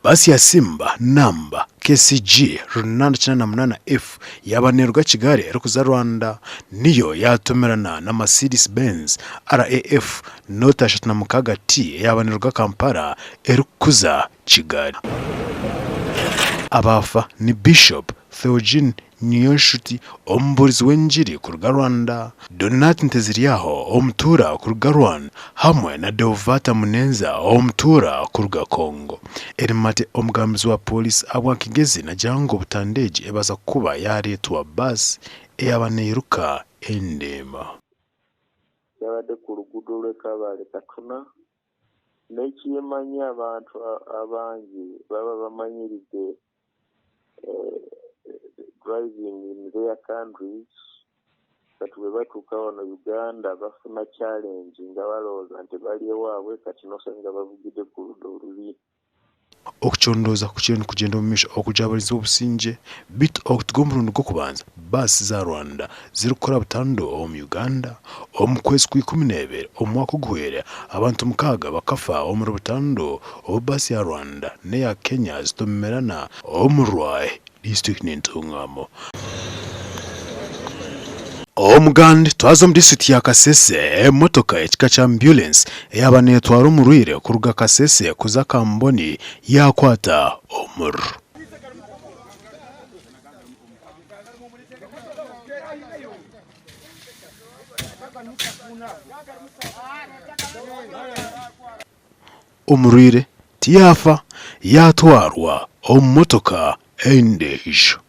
Baasi ya Simba namba KCG 898 F yaaba neeruga Kigali erikuza Rwanda niyo yaatomerana na Mercedes Benz RAF nooti 36 T eyaaba neeruga Kampala erikuza Kigali. Abaafa ni Bishop Theogene Niyonshuti omubuurizi w'engiri kuruga Rwanda, Donat Nteziryaho omutuura kuruga Rwanda hamwe na Deovata Munenza omutuura kuruga Congo. Erimate omugambizi wa Pooriisi ahabwa Kigezi nagira ngu butandu egi ebaasa kuba yareetwa baasi eyaaba neyiruka endeema. Yabadde ku luguudo lw'e Kabale Katuna N'eky'emanyi abantu abangi baba bamanyiridde driving in their countries kati bwebatuuka wano Uganda bafuna challenge nga balowooza nti bali ewaabwe kati nosanga bavugidde ku ludda olubi. Okucondooza kukiriyo nikugyenda omu maisho okugira abarinzi b'obusingye beitu ogu tigwo murundi gw'okubanza baasi za Rwanda zirikukora butandu omu Uganda. Omu kwezi kwa 12 omu mwaka oguhweire, abantu mukaaga bakafa omuri butandu obu baasi ya Rwanda n'eya Kenya zitomerana omu Rwahi, disiturikiti n'Entungamo. Omugandi twaza omu disiturikiti ya Kasese, emotoka ekika kya ambyulensi eyaaba neetwara omurwaire kuruga Kasese kuza Kamboni yaakwata omuriro. Omurwaire tiyaafa, yaatwarwa omu motoka endiijo.